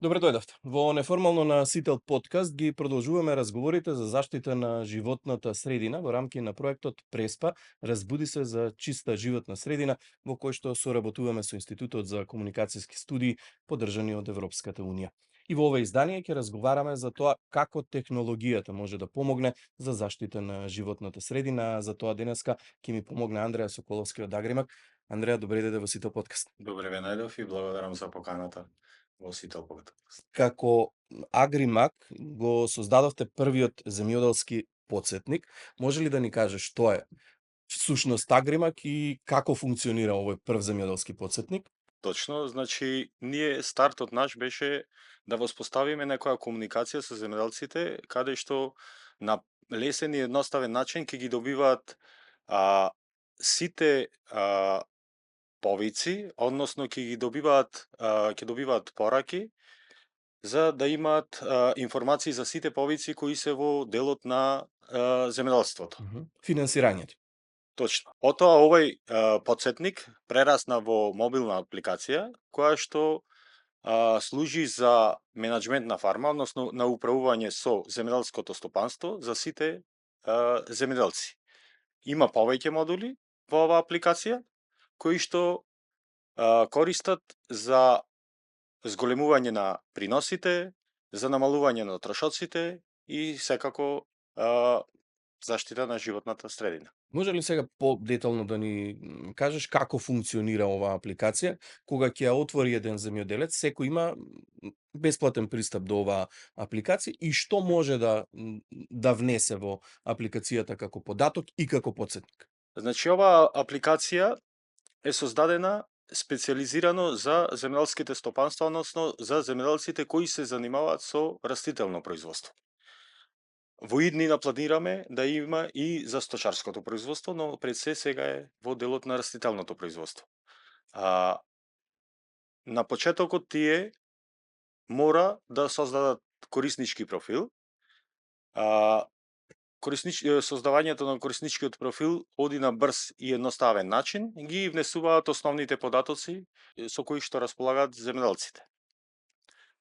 Добре дојдовте. Во неформално на Сител подкаст ги продолжуваме разговорите за заштита на животната средина во рамки на проектот Преспа разбуди се за чиста животна средина, во кој што соработуваме со Институтот за комуникацијски студии поддржани од Европската унија. И во ова издание ќе разговараме за тоа како технологијата може да помогне за заштита на животната средина, а за тоа денеска ќе ми помогне Андреја Соколовски од Агримак. Андреја, добре дојде во Сител подкаст. Добре ве најдов и благодарам за поканата во Сител подкаст. Како Агримак го создадовте првиот земјоделски потсетник. Може ли да ни кажеш што е всушност Агримак и како функционира овој прв земјоделски потсетник? Точно, значи, ние стартот наш беше да воспоставиме некоја комуникација со земјоделците, каде што на лесен и едноставен начин ќе ги добиваат сите повици, односно ќе добиваат пораки за да имаат информации за сите повици кои се во делот на земјоделството. Финансирањето. Точно. Отоа овој потсетник прерасна во мобилна апликација која што служи за менаџмент на фарма, односно на управување со земјоделското стопанство за сите земјоделци. Има повеќе модули во оваа апликација кои што користат за зголемување на приносите, за намалување на трошоците и секако заштита на животната средина. Може ли сега по-детално да ни кажеш како функционира оваа апликација? Кога ќе ја отвори еден земјоделец, секој има бесплатен пристап до оваа апликација и што може да внесе во апликацијата како податок и како потсетник? Значи, оваа апликација е создадена специјализирано за земјоделските стопанства, односно за земјоделците кои се занимаваат со растително производство. Во иднина планираме да има и за сточарското производство, но пред се сега е во делот на растителното производство. На почетокот тие мора да создадат кориснички профил. Создавањето на корисничкиот профил оди на брз и едноставен начин, ги внесуваат основните податоци со кои што располагаат земјоделците.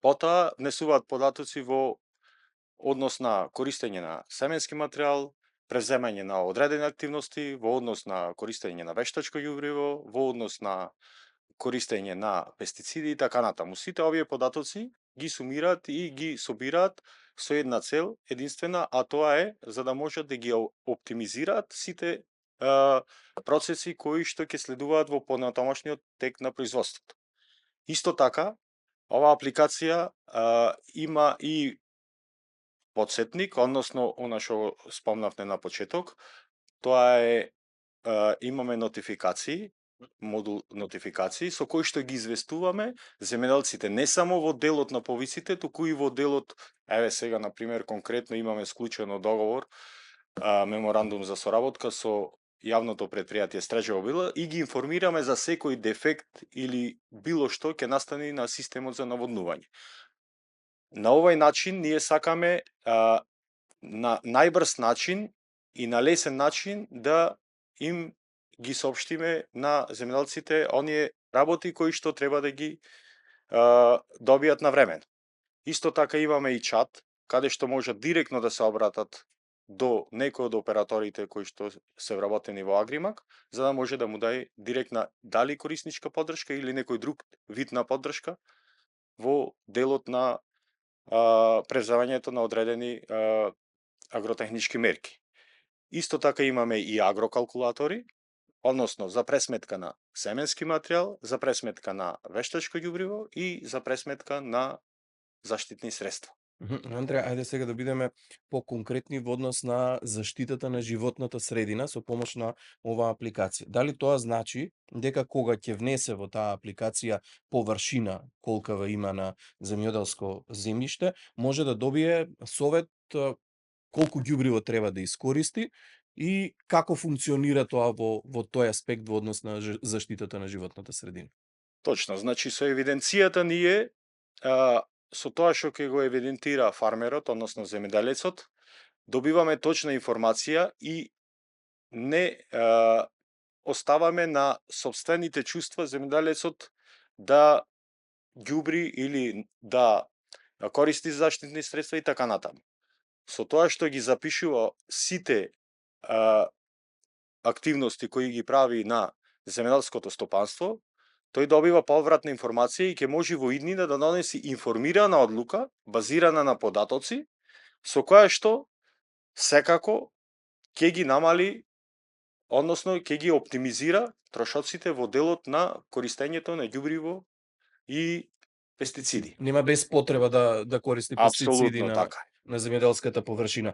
Потоа внесуваат податоци во однос на користење на семенски материјал, преземање на одредени активности, во однос на користење на вештачко ѓубриво, во однос на користење на пестициди и така натаму. Сите овие податоци ги сумираат и ги собираат со една цел единствена, а тоа е за да можат да ги оптимизираат сите процеси кои што ќе следуваат во понатамошниот тек на производството. Исто така, оваа апликација има и потсетник, односно она што спомнавте на почеток, тоа е имаме нотификации, модул нотификации со кои што ги известуваме земјоделците не само во делот на повиците, туку и во делот, еве сега на пример конкретно имаме склучено договор, меморандум за соработка со јавното претпријатие Стражево Била и ги информираме за секој дефект или било што ќе настане на системот за наводнување. На овој начин ние сакаме на најбрз начин и на лесен начин да им ги соопштиме на земјоделците оние работи кои што треба да ги добијат на време. Исто така имаме и чат, каде што можат директно да се обратат до некој од операторите кои што се вработени во Агримак, за да може да му даде директна дали корисничка поддршка или некој друг вид на поддршка во делот на преземањето на одредени агротехнички мерки. Исто така имаме и агрокалкулатори, односно за пресметка на семенски материјал, за пресметка на вештачко ѓубриво и за пресметка на заштитни средства. Андре, ајде сега да бидеме по-конкретни во однос на заштитата на животната средина со помош на оваа апликација. Дали тоа значи дека кога ќе внесе во таа апликација површина колкава има на земјоделско земјиште, може да добие совет колку ѓубриво треба да искористи и како функционира тоа во тој аспект во однос на заштитата на животната средина? Точно, значи со евиденцијата ние со тоа што ќе го евидентира фармерот, односно земјоделецот, добиваме точна информација и не оставаме на собствените чувства земјоделецот да ѓубри или да користи заштитни средства и така натаму. Со тоа што ги запишува сите активности кои ги прави на земјоделското стопанство, тој добива повратна информација и ќе може во иднина да донеси информирана одлука, базирана на податоци, со која што секако ќе ги намали, односно ќе ги оптимизира трошоците во делот на користењето на ѓубриво и пестициди. Нема без потреба да користи пестициди Апсолутно така е. на земјоделската површина.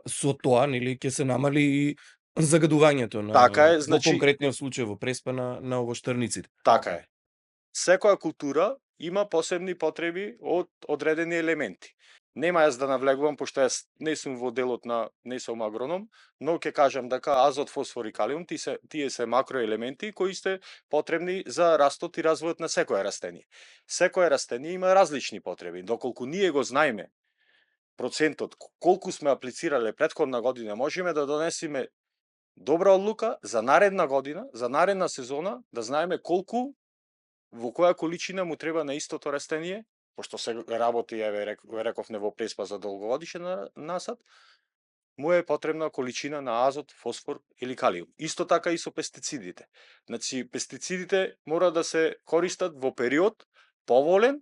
Со тоа, нели, ќе се намали и загадувањето на Така е, во значи конкретниот случај во Преспа на овоштрниците. така е. Секоја култура има посебни потреби од одредени елементи. Нема јас да навлегувам, пошто јас не сум во делот не сум агроном, но ќе кажам дека азот, фосфор и калиум, тие се макроелементи кои се потребни за растот и развојот на секое растение. Секое растение има различни потреби. Доколку ние го знаеме процентот колку сме аплицирале претходна година, можеме да донесеме добра одлука за наредна година, за наредна сезона, да знаеме колку во која количина му треба на истото растение, пошто се работи, рековме во Преспа за долгогодишен насад, му е потребна количина на азот, фосфор или калиум. Исто така и со пестицидите. Значи, пестицидите мора да се користат во период поволен,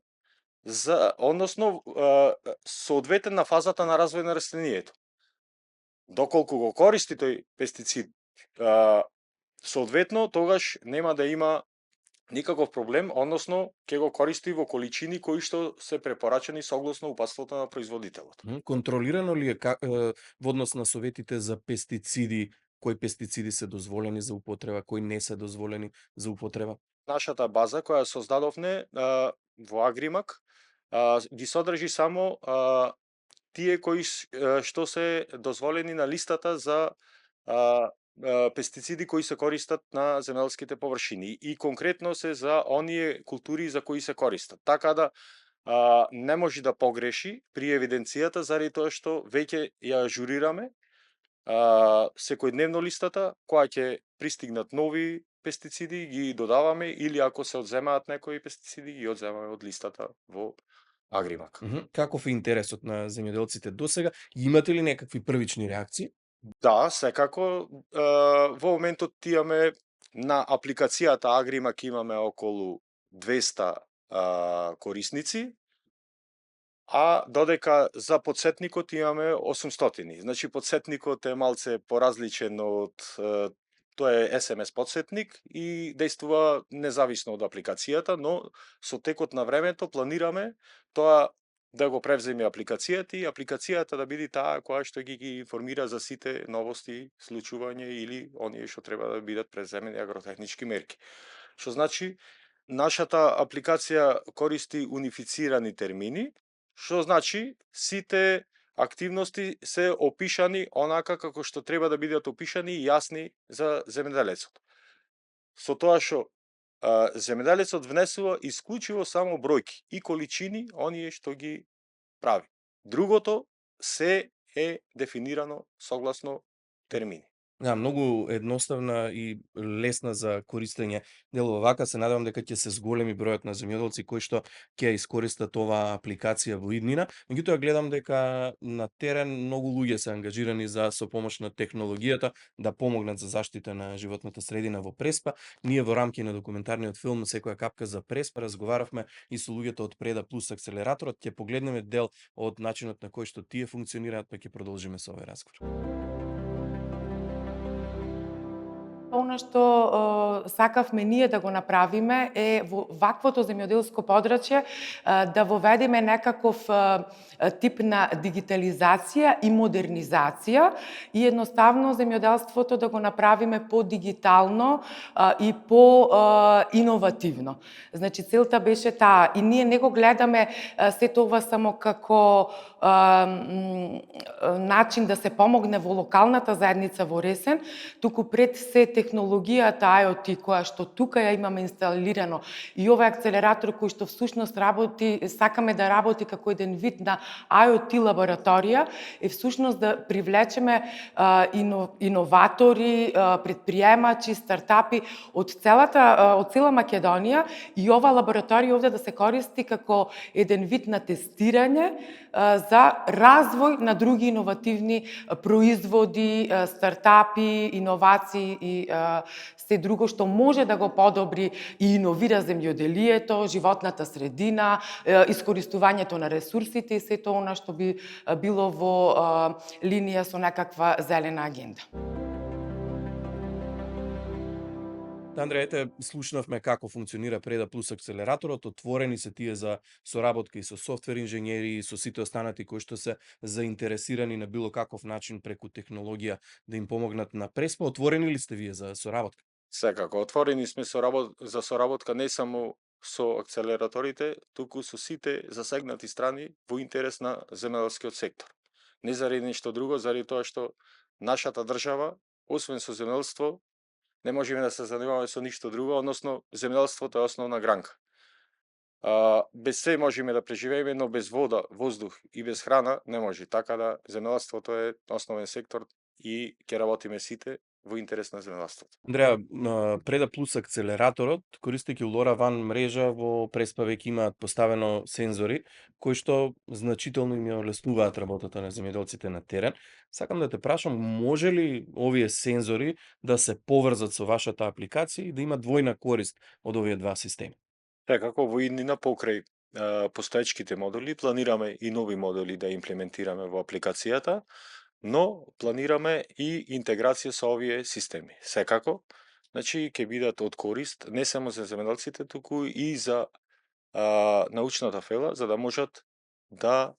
односно соодветен на фазата на развој на растението. Доколку го користи тој пестицид соодветно, тогаш нема да има никаков проблем, односно ќе го користи во количини кои што се препорачани согласно упатството на производителот. Контролирано ли е во однос на советите за пестициди, кои пестициди се дозволени за употреба, кои не се дозволени за употреба? Нашата база која создадовме во Агримак ги содржи само тие кои што се дозволени на листата за пестициди кои се користат на земјоделските површини и конкретно се за оние култури за кои се користат. Така да не може да погреши при евиденцијата заради тоа што веќе ја ажурираме секојдневно листата, која ќе пристигнат нови пестициди, ги додаваме или ако се одземаат некои пестициди, ги одземаме од листата во Агримак. Каков е интересот на земјоделците досега? Имате ли некакви првични реакции? Да, секако. Во моментот имаме на апликацијата Агримак имаме околу 200 корисници, а додека за подсетникот имаме 800. Значи подсетникот е малце поразличен од тоа е SMS подсетник и действува независно од апликацијата, но со текот на времето планираме тоа да го превземе апликацијата и апликацијата да биде таа која што ги информира за сите новости, случувања или оние што треба да бидат преземени агротехнички мерки. Што значи, нашата апликација користи унифицирани термини, што значи сите активности се опишани онака како што треба да бидат опишани и јасни за земјоделецот. Со тоа што земјоделецот внесува исклучиво само бројки и количини оние што ги прави. Другото се е дефинирано согласно термини. Да, многу едноставна и лесна за користење делува вака. Се надевам дека ќе се зголеми бројот на земјоделци кои што ќе искористат оваа апликација во иднина. Меѓутоа гледам дека на терен многу луѓе се ангажирани со помош на технологијата да помогнат за заштита на животната средина во Преспа. Ние во рамки на документарниот филм Секоја капка за Преспа разговаравме и со луѓето од Преда плюс акселераторот. Ќе погледнеме дел од начинот на кој што тие функционираат, па ќе продолжиме со овој разговор. Она што сакавме ние да го направиме е во ваквото земјоделско подрачје да воведеме некаков тип на дигитализација и модернизација и едноставно земјоделството да го направиме по-дигитално и по-иновативно. Значи целта беше таа и ние не го гледаме се тоа само како начин да се помогне во локалната заедница во Ресен, туку пред се технологијата IoT која што тука ја имаме инсталирано и овој акцелератор кој што всушност работи, сакаме да работи како еден вид на IoT лабораторија, е всушност да привлечеме иноватори, предприемачи, стартапи од цела Македонија и ова лабораторија овде да се користи како еден вид на тестирање за развој на други иновативни производи, стартапи, иновации и се друго што може да го подобри и иновира земјоделието, животната средина, искористувањето на ресурсите и сето она што би било во линија со некаква зелена агенда. Андреја, ете, слушнавме како функционира Преда Плюс акцелераторот, отворени се тие за соработка и со софтвер инженери и со сите останати кои што се заинтересирани на било каков начин преку технологија да им помогнат на Преспа. Отворени ли сте вие за соработка? Секако, отворени сме за соработка не само со акцелераторите, туку со сите засегнати страни во интерес на земјоделскиот сектор. Не заради нешто друго, заради тоа што нашата држава, освен со земјоделство, не можеме да се занимаваме со ништо друго, односно земјоделството е основна гранка. Без се можеме да преживееме, но без вода, воздух и без храна не може. Така да земјоделството е основен сектор и ќе работиме сите во интерес на земјоделството. Андреја, Преда Плюс акцелераторот, користејќи LoRaWAN мрежа во Преспа веќе имаат поставено сензори кои што значително им ја олеснуваат работата на земјоделците на терен. Сакам да те прашам, може ли овие сензори да се поврзат со вашата апликација и да има двојна корист од овие два системи? Како во иднина покрај постоечките модули, планираме и нови модули да имплементираме во апликацијата, но планираме и интеграција со овие системи. Секако, значи ќе бидат од корист не само за земјоделците, туку и за научната фела, за да можат да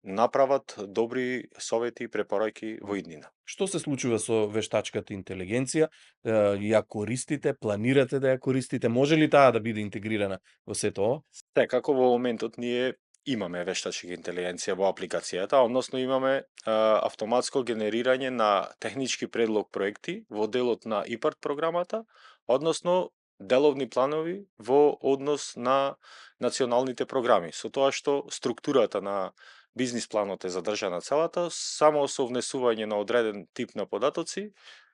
направат добри совети и препораки во иднина. Што се случува со вештачката интелигенција? Ја користите, планирате да ја користите? Може ли таа да биде интегрирана во сето ова? Како во моментот ние имаме вештачка интелигенција во апликацијата, односно имаме автоматско генерирање на технички предлог проекти во делот на ИПАРТ програмата, односно деловни планови во однос на националните програми, со тоа што структурата на бизнис планот е задржана целата, само со внесување на одреден тип на податоци,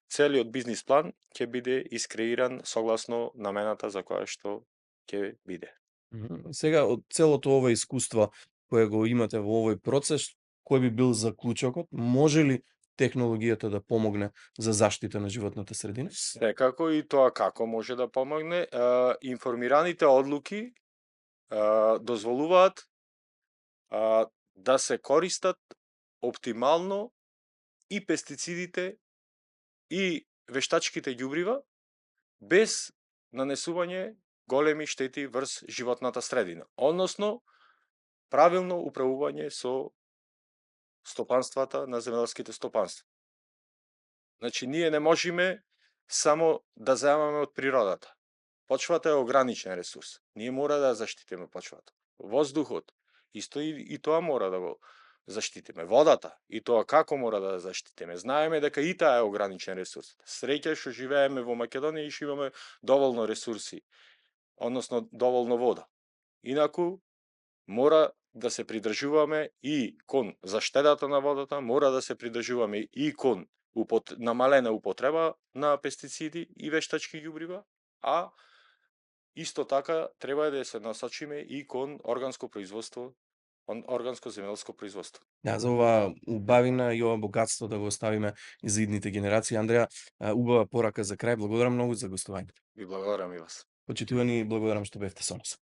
целиот бизнис план ќе биде искреиран согласно намената за која што ќе биде. Сега, од целото ова искуство кое го имате во овој процес, кој би бил заклучокот? Може ли технологијата да помогне за заштита на животната средина? Секако и тоа како може да помогне. Информираните одлуки дозволуваат да се користат оптимално и пестицидите и вештачките ѓубрива без нанесување големи штети врз животната средина, односно правилно управување со стопанствата на земјоделските стопанства. Значи, ние не можеме само да земаме од природата. Почвата е ограничен ресурс. Ние мора да заштитиме почвата. Воздухот, исто и тоа мора да го заштитиме. Водата, и тоа како мора да заштитиме. Знаеме дека и таа е ограничен ресурс. Среќа што живееме во Македонија и што имаме доволно ресурси, односно доволно вода. Инаку, мора да се придржуваме и кон заштедата на водата, мора да се придржуваме и кон намалена употреба на пестициди и вештачки ѓубрива, а исто така треба да се насочиме и кон органско производство, органско земјоделско производство. Да, за ова убавина и ова богатство да го оставиме и за идните генерации. Андреја, убава порака за крај. Благодарам многу за гостувањето. Ви благодарам и вас. Почитувани, благодарам што бевте со нас.